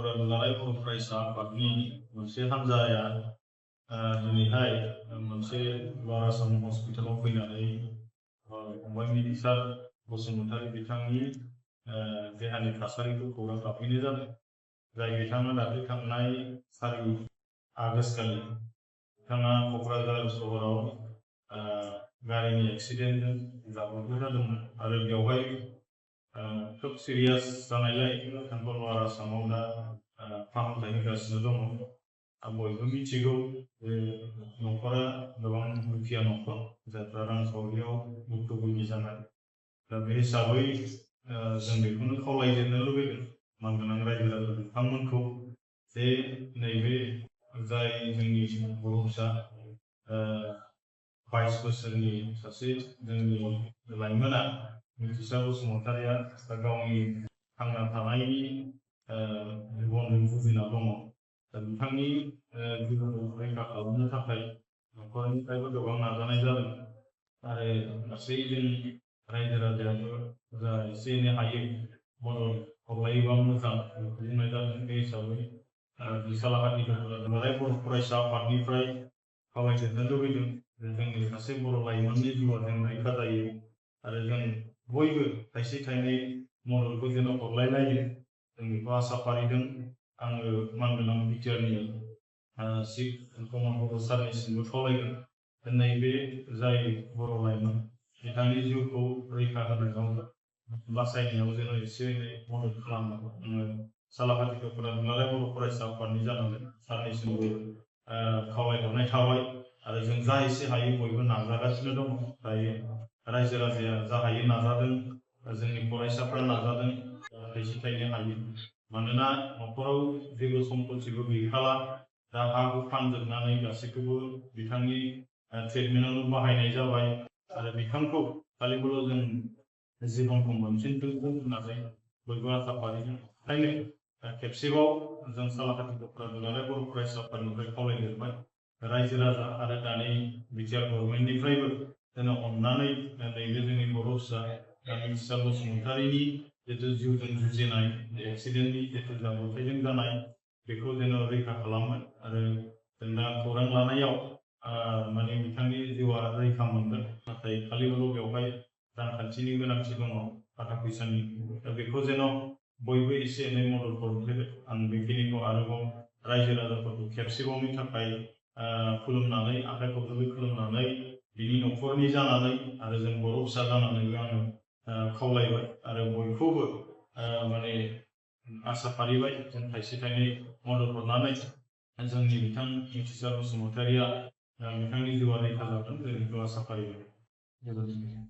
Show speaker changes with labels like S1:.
S1: दख'र दुलाराय बर' फरायसा आफादनि मोनसे हान्जाया दिनैहाय मोनसे लवार आसाम हस्पिटालाव फैनानै फंबाय मिथिसार बसुमतारी बिथांनि देहानि थासारिखौ खौरां लाफैनाय जादों। जाय बिथाङा दाख्लै थांनाय 4 आगस्ट खालि बिथाङा क'क्राझार सहराव गारिनि एक्सिडेन्टजों जाब्रबथाय जादोंमोन आरो बेवहाय खोब सिरियास जानायलाय बिथांखौ लवार आसामाव दा फाहामथाय होगासिनो दङ। बयबो मिथिगौ जे न'खरा गोबां दुखिया न'खर जायफ्रा रांखावरियाव भुक्तभोगि जानाय। दा बे हिसाबै जों बेखौनो खावलायजेननो लुबैदों मानगोनां रायजो राजा बिथांमोनखौ जे नैबे जाय जोंनि बर'सा 22 बोसोरनि सासे जोंनि लाइमोना मिथिसार बसुमतारीया गावनि थांना थानायनि जिबनजों जुजिना दङ। दा बिथांनि जिबनखौ रैखा खालामनो थाखाय न'खरनिफ्रायबो गोबां नाजानाय जादों आरो गासै जों रायजो राजायाबो जा एसे एनै हायो मदद हरलायोबा मोजां बुंनाय जादों। बे हिसाबै सालाकाटि दुलाराय बर' फरायसा आफादनिफ्राय खावलायजेननो लुबैदों जोंनि सासे बर' लाइमोननि जिउआ जों रैखा जायो आरो जों बयबो थाइसे थाइनै मददखौ जेन' हरलायलायो जों बेखौ आसा फारिदों। आङो मानगोनां बिटिआरनि चिफ कमान्डार सारनिसिमबो खावलायगोन नैबे जाय बर' लाइमोन बिथांनि जिउखौ रैखा होनायाव बासायनायाव जेन' एसे एनै मदद खालामनो आङो सालाकाटि दख'र दुलाराय बर' फरायसा आफादनि जानांगोन सारनिसिमबो खावलायहरनाय थाबाय आरो जों जा एसे हायो बयबो नाजागासिनो दङ। दायो रायजो राजाया जा हायो नाजादों, जोंनि फरायसाफ्रा नाजादों थाइसे थाइनै हायो। मानोना न'खराव जेबो सम्पथिबो गैखाला, दा हा हु फानजोबनानै गासैखौबो बिथांनि ट्रिटमेन्टआवनो बाहायनाय जाबाय आरो बिथांखौ खालिबोल' जों जिबनखौ मोनफिनथों होननानै बयबो आसा फारिदों। ओंखायनो खेबसेबाव जों सालाकाटि दख'र दुलाराय बर' फरायसा आफादनिफ्राय खावलायदेरबाय रायजो राजा आरो दानि बिटिआर गभर्नमेन्टनिफ्रायबो जेन' अननानै नैबे जोंनि बर' फिसा मिथिसार बसुमतारीनि जितु जिउजों जुजिनाय एक्सिडेन्टनि जितु जाब्रबथायजों जानाय बेखौ जेन' रैखा खालामो आरो जों दा खौरां लानायाव माने बिथांनि जिउआ रैखा मोनगोन। नाथाय खालिबोल' बेवहाय रांखान्थिनि गोनांथि दङ, थाखा फैसानि। दा बेखौ जेन' बयबो एसे एनै मदद हरलायबाय। आं बेखिनिखौ आरोबाव रायजो राजाफोरखौ खेबसेबावनि थाखाय खुलुमनानै आखाइ खबजोबै खुलुमनानै बिनि न'खरनि जानानै आरो जों बर' फिसा जानानैबो आङो खावलायबाय आरो बयखौबो माने आसा फारिबाय जों थाइसे थाइनै मदद हरनानै जोंनि बिथां मिथिसार बसुमतारीया बिथांनि जिउआ रैखा जागोन जों बेखौ आसा फारिबाय।